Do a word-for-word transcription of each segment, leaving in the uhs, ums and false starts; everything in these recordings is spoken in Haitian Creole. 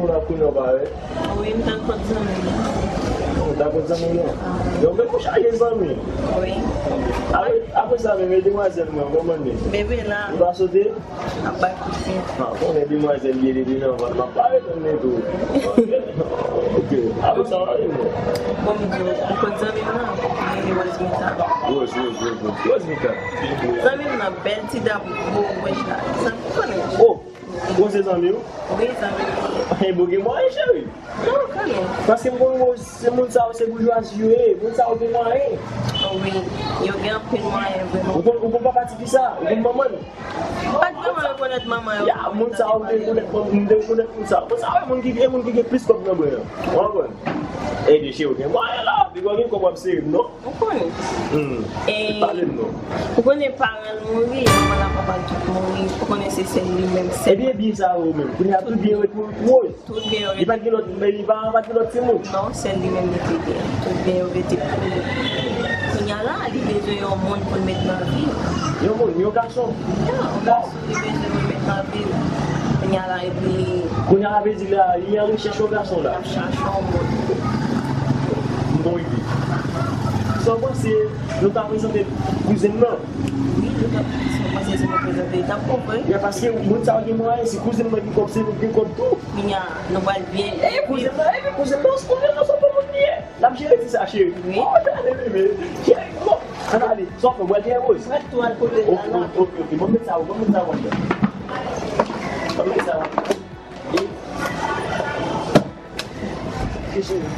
Ou la kounye a w pa wè? Wi, m t al kot zanmi m. Ou t al kot zanmi w nan? Yo, men ou chaje zanmi. Wi. Apre, apre sa, men, men demwazèl mwen, kòman li? Bebe la. Li pa sote? Ap bay kout pye. Ah, konnen demwazèl li ye depi nan vant, m ap pale tann li tou. Ok. Apre sa, w ale mwen. Bon, m di w, kot zanmi m nan, li rele Rose Mika. Rose, Rose, Rose, Rose. Rose Mika. Zanmi m nan, bèl ti dam, gwo wèch la. Zanmi, ou konnen. Oh! Ou se zanmi w? Wi, zanmi m li ye. Hey, bon, gen mwayen, cheri. Non, kanmenm. Paske m konn se moun sa yo, se boujwazi yo ye. Moun sa yo gen mwayen. Wi, yo gen anpil mwayen, vrèman. Ou konn, ou konn papa Tifi sa? Ou konn manman l? M pa t vrèman rekonèt manman yo. Ya, moun sa yo, m te rekonèt manman, m te rekonèt moun sa yo. Moun sa yo, e moun ki, e moun ki gen plis kòb nan bwen an. Ou konprann? E de cheri, ou gen mwayen la. Depi w gen kòb, w ap sere m, non? Ou konnen. Hmm. E pale m non. Ou konnen paran l mouri, manman l ak papa l tout mouri. Ou konnen se sèl li menm, sèl. Ebyen, byen sa yo menm. Kounye a tout byen yo ret pou Rose. Tout byen yo ret. Li pa t gen lòt, men li pa, pa t gen lòt timoun. Non, sèl li menm li te gen. Tout byen yo rete pou li. Kounye a la, li bezwen yon moun pou l met nan vi l. Yon moun, yon gason. Ya, yon gason. Li bezwen remèt nan vi l. Kounye a la, epi. Kounye a la, vle di la, li an rechèch yon gason la. L ap chache yon moun. M gon ide. Sa w panse, nou ta prezante kouzen m nan? Wi, nou ta, si w panse si nou prezante, li t ap bon vre. Ya, paske moun sa yo gen mwayen, si kouzen m nan gen kòb, se nou gen kòb tou. Kounye a, nou pral byen. E kouzen m nan, epi kouzen m nan, se kouzen m nan, se yon bon moun li ye. L ap jere ti sa, cheri. Wi. Oh, gade bebe. Cheri, bon. Ann ale. Sa w fè, w pral genyen Rose? Mwen tou al kote l la. Ok, ok, ok. Ban m met sa, ban m met sa anndan. Ban m met sa anndan. Ok, cheri.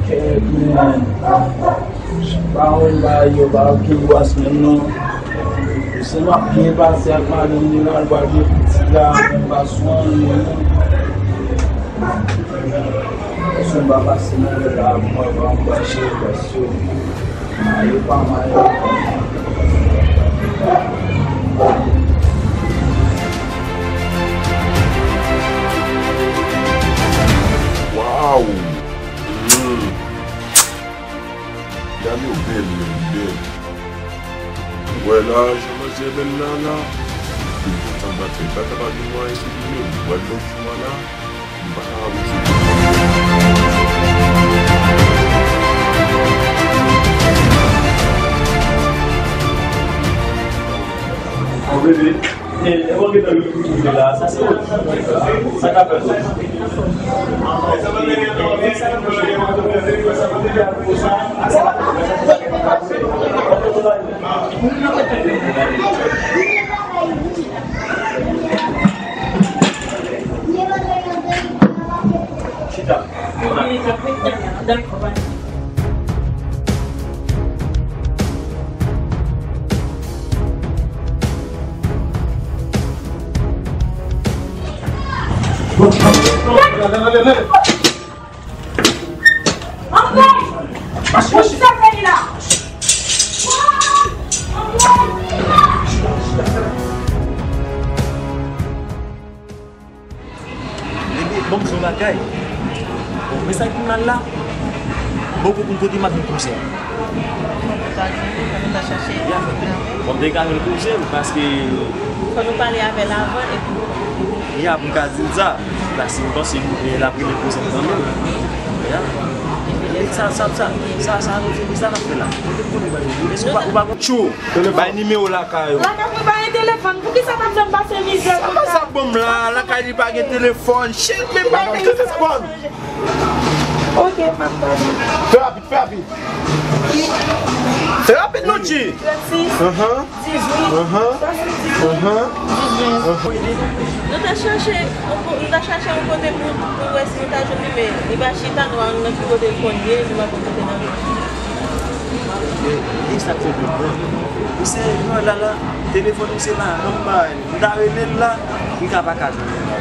Kèt, men. Pawòl bagay yo, pa okenn bwasmenm non. Se m ap byen pase ak madanm li la, l pral gen pitit la, men m pa sou anyen non. Pèsonn pa pase nan lè la ak mwen, pa anbache, pase. Mayo pa mayo. Waw! Hmm. Dam yo bèl, men, bèl. Ou wè la, jan manzè bèl la, la. Tout tan batay, pa kapab gen mwayen sou li, men ou wè lòt jou a la. Bon, bebe, e, e, bon, bebe, sa se sa k ap fèt. Chita. Anmwey! Mache, mache. Sa fè li la? Anmwey! Bebe, ban m di w yon bagay. Bon, men sa ki mal la. Bon, pou, pou kote m ap jwenn kouzen an. Fò nou ta jwenn li, fò nou ta chache. Ya, fò nou ta jwenn li. Bon, m te ka jwenn kouzen m, paske. Fò nou pale avè l avan, epi. Ya, pou m ka di l sa. Paske m panse l ap rele kouzen m kanmenm. Ya. Sa, sa, sa, sa, sa, sa, sa, sa n ap fè la. Èske ou pa, ou pa konn Tchou, bay nimewo lakay ou. Lakay mwen pa gen telefòn. Poukisa n ap fè m pase mizè konsa? Sa pa sa bon m la, lakay li pa gen telefòn. Shit, men pa gen telefòn. Ok, m ap pale. Fè rapid, fè rapid. Fè rapid, non, Tchi. Trannsis, ahn, dizuit, ahn, swasanndizuit, ahn, dizuit. Nou ta chache, nou ta chache yon kote pou, pou wè si nou ta jwenn li, men li pa chita, nou pa konn nan ki kote l konn ye, nou pa konn kote l nan. E, e sa k fè pwoblèm. Misye, jwè la la, telefòn misye pa janm bay. M ta rele l la, m ka pa ka jwenn li la.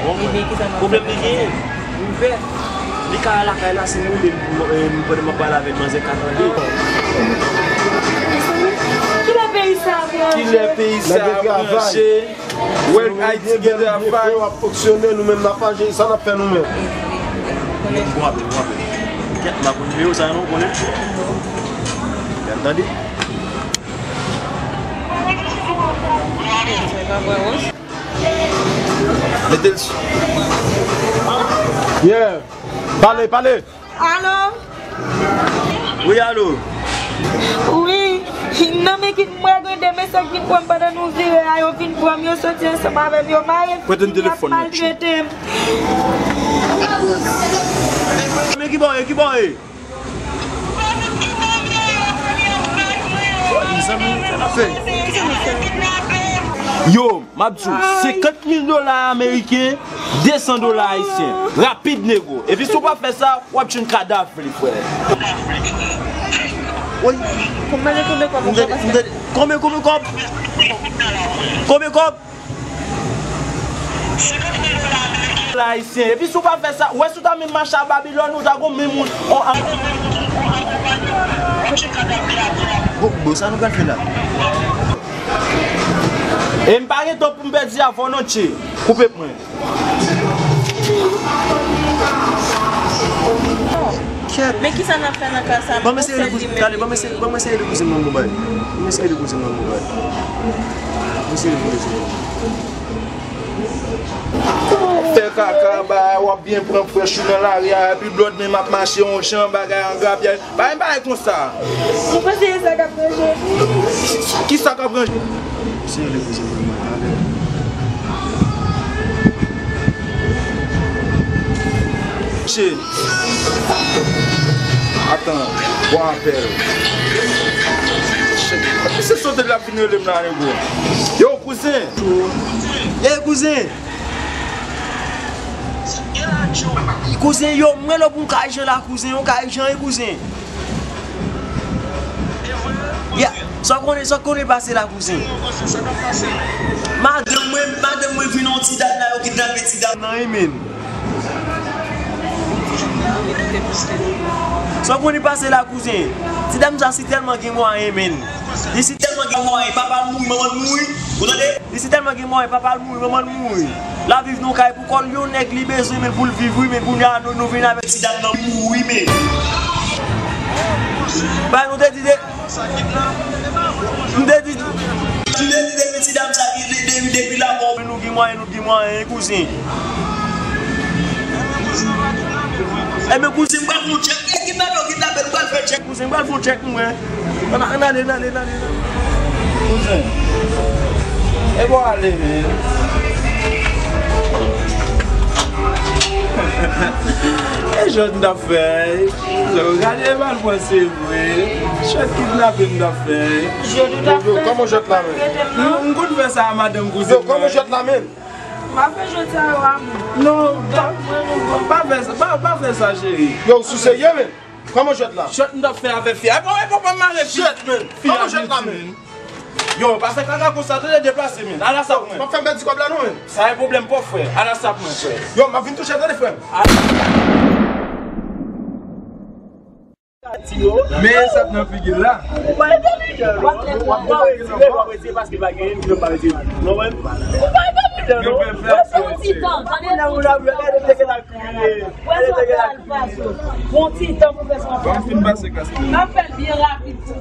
Bon, pwoblèm li genyen. M pè. Li ka lakay la, si m rele l, m, e, m pandan m ap pale avè l, manzè ka tande. Kilè peyi sa a branche? Kilè peyi sa a branche? World Haiti gen travay. W ap fonksyone, nou menm n ap aji, sa n ap fè nou menm? Bon, bon, bon. Kèt, m ap pran nimewo sa non, konnen. Gad tande. Mete l sou. Yeah. Pale, pale. Alo? Wi, alo? Wi. Nan men ki mwen gen de mesye k vin pran m pandan nou vire a, yo vin pran m, yo soti ansanm avè m, yo mare m, y ap maltrete m. Men ki bò ye, ki bò ye? Yo, m ap di w, senkant mil dola ameriken, de san dola ayisyen. Rapid, nego. Epi si w pa fè sa, w ap jwenn kadav li, frè. Woy. Konbyen, konbyen kòb? M tande, m tande, konbyen, konbyen kòb? Konbyen kòb? Dola ayisyen. Epi si w pa fè sa, w wè si w ta menm mache a Babilòn, ou ta gon menm moun. Bon, bon, sa nou pral fè la? E m pa gen tan pou m pèdi avè w non, tchè. Koupe pou mwen. Kèt. Men kisa n ap fè nan ka sa? Ban m eseye li kouzin. Tande, ban m eseye, ban m eseye li kouzin mwen mobile. Ban m eseye li kouzin mwen mobile. Ban m eseye li kouzin mwen. Fè kaka, ba, w ap byen pran frèch ou nan lari a, epi blòd menm ap mache yon jan, bagay an grapyay. Bay, bay konsa. Ou panse e sa k ap ranje? Ki sa k ap ranje? Se rele kouzin mwen, mwen, ale. Che. Atan, bon apèl. Misye sote l ap vin rele m la, nego. Yo, kouzen. Ey, kouzen. Kouzen, yo, m rele w pou m kay jan la, kouzen, yon kay jan, wi, kouzen. Ya, sa w konnen, sa w konnen pase la, kouzen. Madanm mwen, madanm mwen vin yon ti dam la, yo kidnape ti dam nan, wi, men. Sa w konnen pase la, kouzen. Ti dam sa si tèlman gen mwayen, men. Li si tèlman gen mwayen, papa l mouri, manman l mouri. Ou tande? Li si tèlman gen mwayen, papa l mouri, manman l mouri. L ap viv nan kay pou kò l, yon nèg li bezwen, men pou l viv, wi, men kounye a nou, nou vin avèk ti dam nan mouri, men. Bay nou te di de, m te di, m te di depi ti dam sa, depi, depi, depi la mò, men nou gen mwayen, nou gen mwayen, kouzen. Enben, kouzen, m pral fè yon tchèk. Kidnapè, kidnapè, nou pral fè tchèk. Kouzen, m pral fè yon tchèk mwen. Ann ale, ann ale, ann ale, ann ale. Kouzen. E bon ale, men. E jwèt m t ap fè. Kouzen, gade e mal pran se vre. Jwèt kidnape m t ap fè. Jwèt ou t ap fè. Yo, kòman jwèt la, men? M, m konn fè sa a madanm kouzen mwen. Yo, kòman jwèt la, men? M pa fè jwèt sa yo a moun. Non, pa, pa fè sa, pa, pa fè sa, cheri. Yo, sou serye, men? Kòman jwèt la? Jwèt m t ap fè avèk fi a. E pa, e pa, pa mare fi. Jwèt, men. Kòman jwèt la, men? Yo, pa fè kaka konsa, tande, deplase, men. Al asap mwen. M ap fè m pèdi kòb la, non, men. Sa e pwoblèm pa w, frè. Al asap mwen, frè. Yo, m ap vin touche, tande, frè m. Men sa k nan figi l la. Ou pa ede lidè, non. Ou pa retire, ou pa retire paske pa genyen, ou pa retire. Non, men. Ou pa ede lidè, non. Wè se yon ti tan, tande yon ti tan. Wè se yon ti tan pou fè sa. Ban m fin pase kas mwen. M ap fè l byen rapid pou